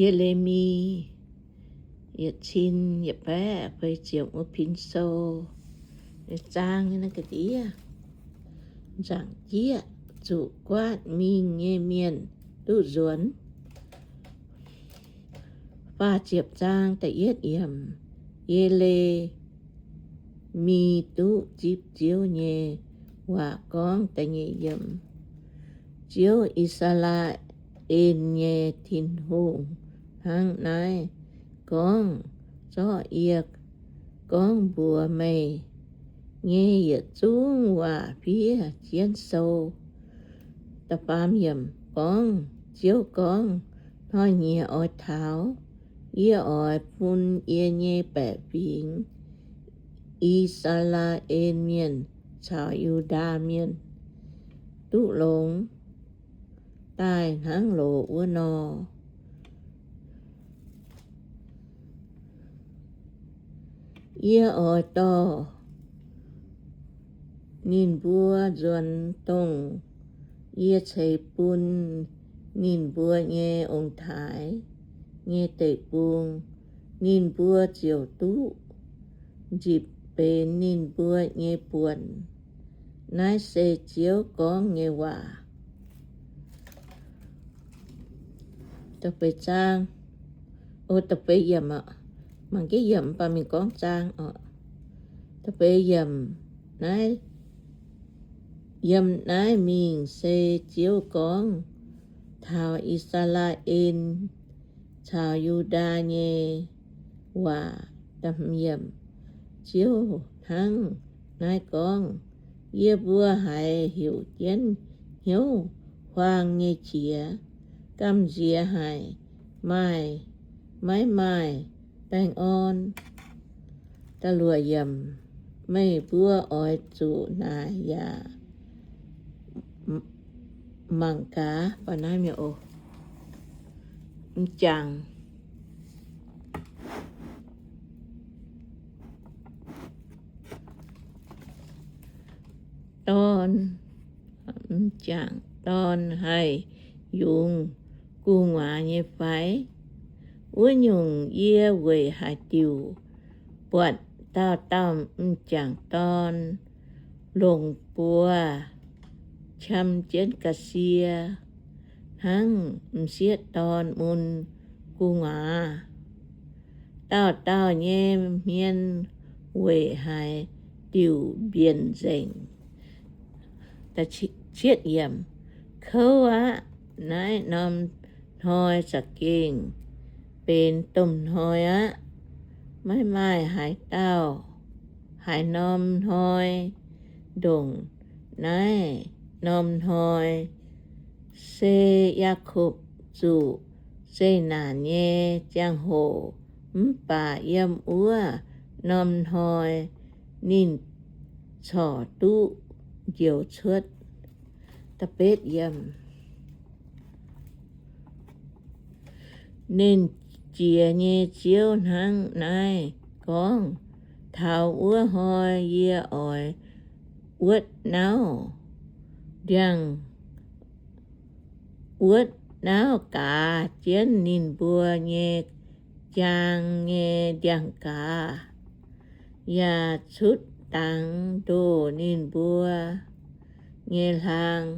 Ye^le^mi yietc cin yietc baeqv feix ziepc wuov pin sou, zaang naaiv ga'ndiev, nzaangc jieqv, zuqc guaatv mingh nyei mienh duqv nzuonx. Faah ziepc zaang da'yietv yiemc. Ye^le^mi duqv zipv Ziouv nyei waac gorngv da'nyeic yiemc. Ziouv, I^saa^laa^en nyei Tin-Hungh, hnangv naaiv gorngv, Zorqv yie gorngv mbuox meih nyei yietc zungv waac fiev jienv sou. Da'faam yiemc. Gorngv, Ziouv gorngv, Hnoi-nyieqc oix taux, yie oix bun yie nyei baeqc fingx, I^saa^laa^en Mienh caux Yu^ndaa Mienh, duqv longx daaih hnangv loz wuov nor. Yie oix dorh ninh mbuo nzuonx dongh yie ceix bun ninh mbuo nyei ong-taaix nyei deic-bung. Ninh mbuo ziouc duqv nzipc benx ninh mbuo nyei buonc. Naaiv se Ziouv gorngv nyei waac. Mangc gaax yiemc, mv baac mingh gorngv zaang oc. Da'feix yiemc. Naaiv, yiem naaiv mingh se Ziouv gorngv taux I^saa^laa^en caux Yu^ndaa nyei waac. Ziouv hnangv naaiv gorngv, Yie mbuo haiz heuc jienv hnyouv huaang nyei qiex, gamh nziex haic, maaih, maiv maaih baengh orn. Meih mbuo oix zuqc naaic yaac mangc gaax, m'jangc dorn, m'jangc dorn haih yungz gu'nguaaz nyei fai? Wuov nyungc, yie weic haaix diuc buatc dauh dauh m'jangc dorn longc buoz qam jienv ga'sie hnangv m'sieqv dorn mun gu'nguaaz? Dauh dauh nyei hmien weic haaix diuc mbienc nzengc? Kouv aqv. Naaiv norm hnoi za'gengh benx domh hnoi aqv. Maiv maaih haaix dauh, haaix norm hnoi ndongc naaiv norm hnoi. Se Yaakopv zuqc zeqc naanc nyei ziangh hoc, mv baac yiem wuov norm hnoi ninh corc duqv njoux cuotv. Nernh Jiex nyei Ziouv hnangv naaiv gorngv, Taux wuov hnoi yie oix wuotv nauv ndiangx, wuotv nauv gaax jienv ninh mbuo nyei jaang nyei ndiangx-gaaz, yaac cutv dangx ndoh ninh mbuo nyei hlaang.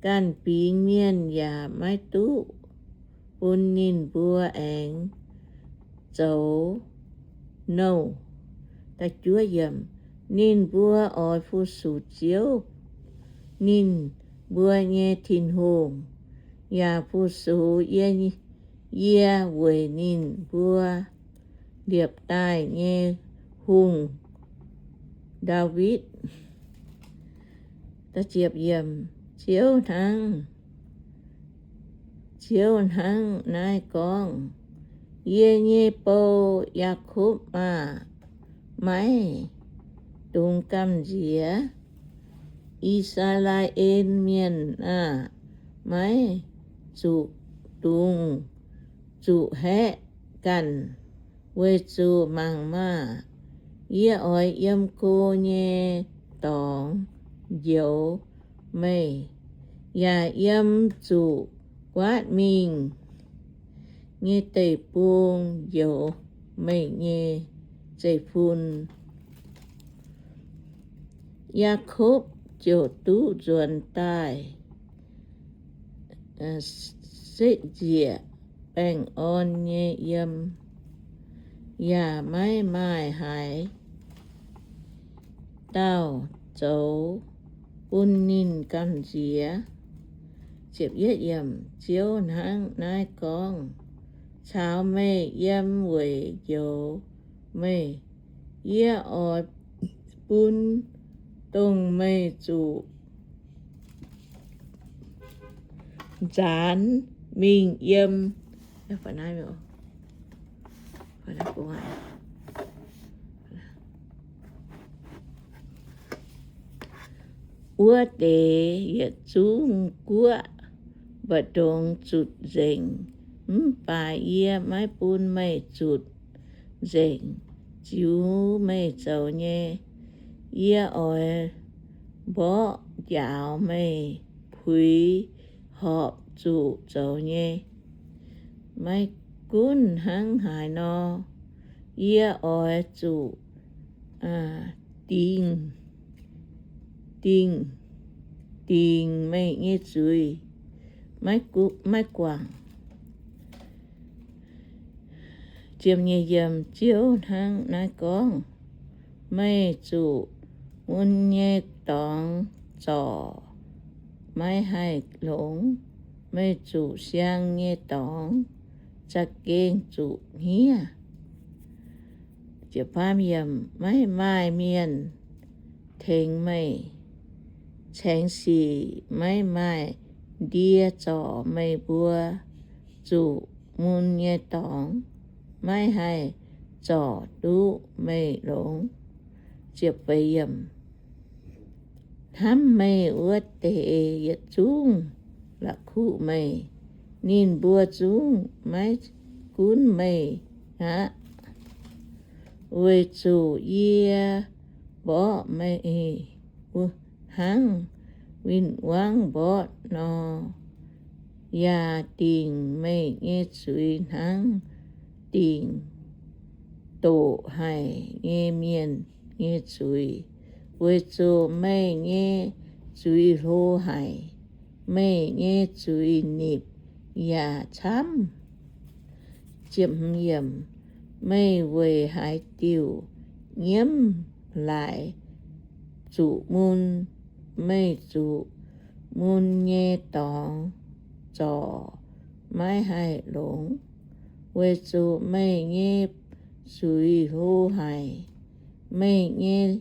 Ganh fingx mienh yaac maiv duqv bun ninh mbuo aengx zoux nouh. Ninh mbuo oix fu-sux Ziouv, ninh mbuo nyei Tin-Hungh, yaac fu-sux yie, yie weic ninh mbuo liepc daaih nyei hungh, Ndaawitv. Ziouv hnangv, Ziouv hnangv naaiv gorngv, Yie nyei bou, Yaakopv aah! Maiv dungx gamh nziex. I^saa^laa^en Mienh aah! Maiv zuqc dungz, zuqc haeqv ganh, weic zuqc mangc maah! Yie oix yiem go nyei dorngx njoux meih, yaac yiem zuqc guaatv mingh nyei deic-bung njoux meih nyei zeiv-fun. Yaakopv ziouc duqv nzuonx daaih, sekv njiec baengh orn nyei yiem, yaac maiv maaih haaix dauh zoux bun ninh gamh nziex. Ziouv hnangv naaiv gorngv, Caux meih yiem weic njoux meih, yie oix bun dongh meih zuqc nzaanx mingh yiem wuov deix yietc zungv guoqv mbu'ndongx zutc nzengc. Mv baac yie maiv bun meih zutc nzengc ziux meih zoux nyei. Yie oix mborqv njaaux meih puix horpc zuqc zoux nyei. Maiv gunv hnangv haaix nor, yie oix zuqc dingc, dingc, dingc meih nyei zuiz maiv guangc. Ziouv hnangv naaiv gorngv, Meih zuqc mun nyei dorngx zorc maiv haih longx. Meih zuqc siang nyei dorngx za'gengh zuqc hniev. Maiv maaih mienh tengx meih caengx sic, maiv maaih ndie zorc meih mbuo. Zuqc mun nyei dorngx maiv haih zorc duqv meih longx. Hnamv meih wuov deix yietc zungv la'kuqv meih. Ninh mbuo zungv maiv gunv meih aqv. Weic zuqc yie mborqv meih hnangv win-wangv mborqv nor, yaac dingc meih nyei zuiz hnangv dingc doqc haic nyei mienh nyei zuiz. Weic zuqc meih nyei zuiz hlo haic, meih nyei zuiz nipc yaac camv. Meih weic haaix diuc nyiemv laaix zuqc mun? Meih zuqc mun nyei dorngx zorc maiv haih longx, weic zuqc meih nyei zuiz hlo haic, meih nyei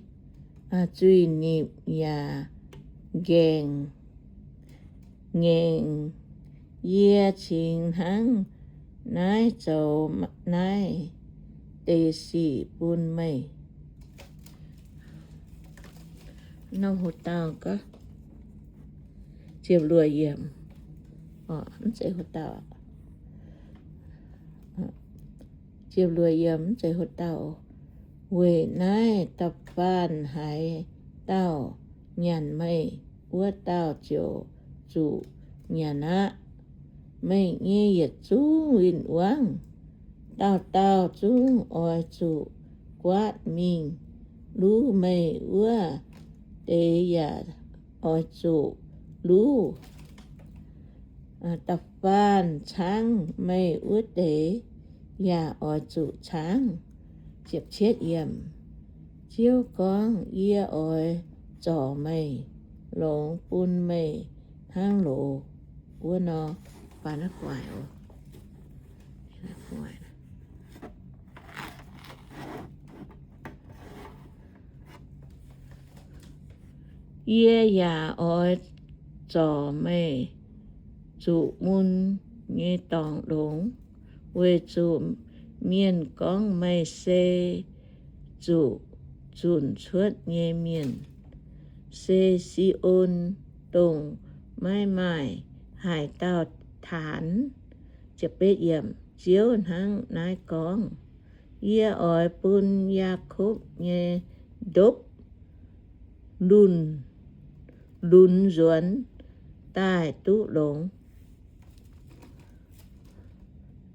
zuiz nipc yaac ngaengc, ngaengc. Yie cingx hnangv naaiv zoux naaiv deix sic bun meih. Ziepc luoqc yiemc, mv zeiz hlo dauh. Weic naaiv da'faanh haaix dauh nyanc meih, wuov dauh ziouc zuqc nyanc aqv. Meih nyei yietc zungv win-wangv, dauh dauh zungv oix zuqc guaatv mingh. Luv meih wuov deix yaac oix zuqc luv. Da'faanh caangv meih wuov deix yaac oix zuqc caangv. Ziouv gorngv, Yie oix zorc meih longx bun meih hnangv loz wuov nor. Yie yaac oix zorc meih zuqc mun nyei dorngx longx, weic zuqc mienh gorngv meih se zuqc zunc cuotv nyei mienh, se Si^on, dongh maiv maaih haaix dauh taanx. Ziouv hnangv naaiv gorngv, Yie oix bun Yaakopv nyei ndopv lunx nzuonx daaih duqv longx.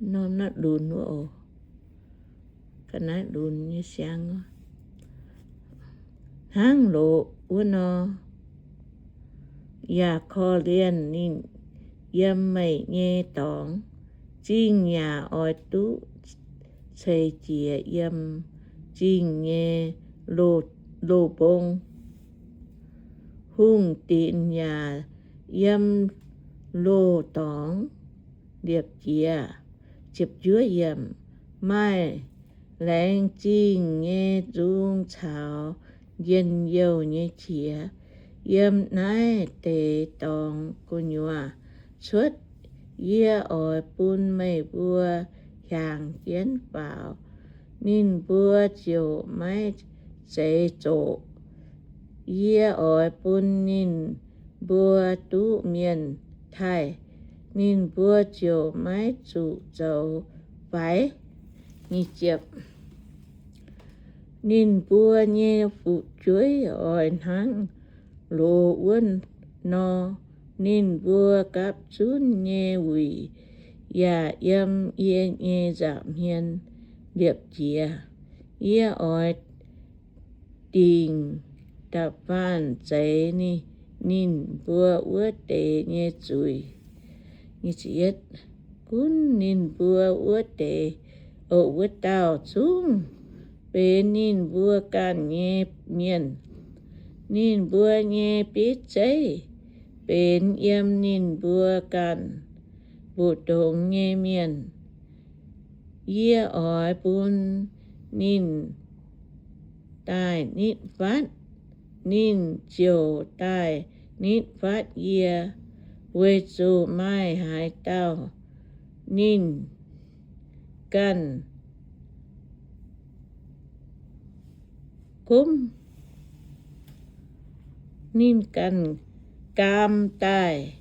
norm naaiv lunx wuov oc. Ga'naaiv lunx nyei siang. Hnangv loz wuov nor, yaac korv-lienh ninh yiem meih nyei dorngx. Zingh yaac oix duqv ceix jiez yiem zingh nyei loz-mbong. Hungh dinc yaac yiem loz-dorngx liepc jiez. Maaih laengz zingh nyei nzung caux njien-youh nyei qiex yiem naaiv deix dorngx gu'nyuoz cuotv. Yie oix bun meih mbuo hiaangx jienv faaux, ninh mbuo ziouc maiv zeiz zoqc. Yie oix bun ninh mbuo duqv mienh taaih, ninh mbuo ziouc maiv zuqc zoux faix. Ninh mbuo nyei fu'jueiv oix hnangv loz wuov nor. Ninh mbuo gapv zunv nyei wuic yaac yiem yie nyei nza'hmien liepc jiez. Yie oix dingc da'faanh zeix ninh mbuo wuov deix nyei zuiz. Gunv ninh mbuo wuov deix, o, wuov dauh zungv benx ninh mbuo ganh nyei mienh. Ninh mbuo nyei bieiv zeiv benx yiem ninh mbuo ganh mbu'ndongx nyei mienh. Yie oix bun ninh daaih nitv fatv, ninh ziouc daaih nitv fatv yie, weic zuqc maaih haaix dauh ninh ganh gomv, ninh ganh gaam daaih,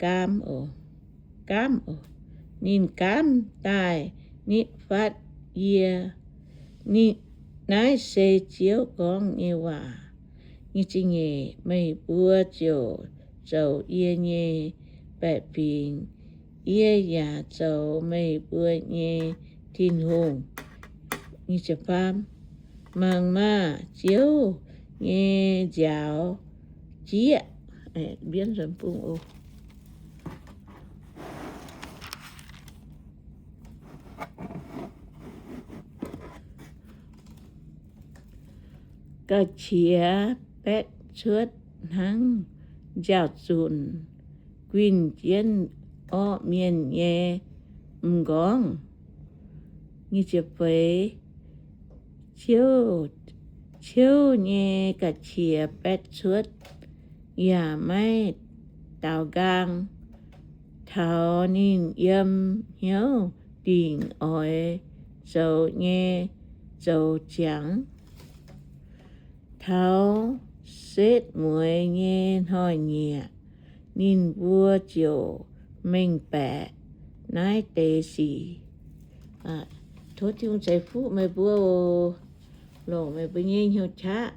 gaam oc, gaamv oc, ninh gaamv daaih nitv fatv yie. Naaiv se Ziouv gorngv nyei waac. Meih mbuo ziouc zoux yie nyei baeqc fingx, yie yaac zoux meih mbuo nyei Tin-Hungh. Mangc maah! Ziouv nyei nziaaux jieqv. Ga'qiex baetv cuotv hnangv nziaaux-zunc guinh jienv orqv mienh nyei m'nqorngv. Ciouv nyei ga'qiex baetv cuotv, yaac maiv daaux nqaang. Taux ninh yiem hnyouv dingc oix zoux nyei zoux ziangx, taux setv mueiz nyei hnoi-nyieqc, ninh mbuo ziouc mengh baeqc naaiv deix sic. Tov Tin-Hungh ceix fuqv meih mbuo oc. Longc meih mbuo nyei hnyouv qaqv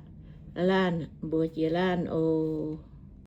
laanh mbuox jiex laanh oc.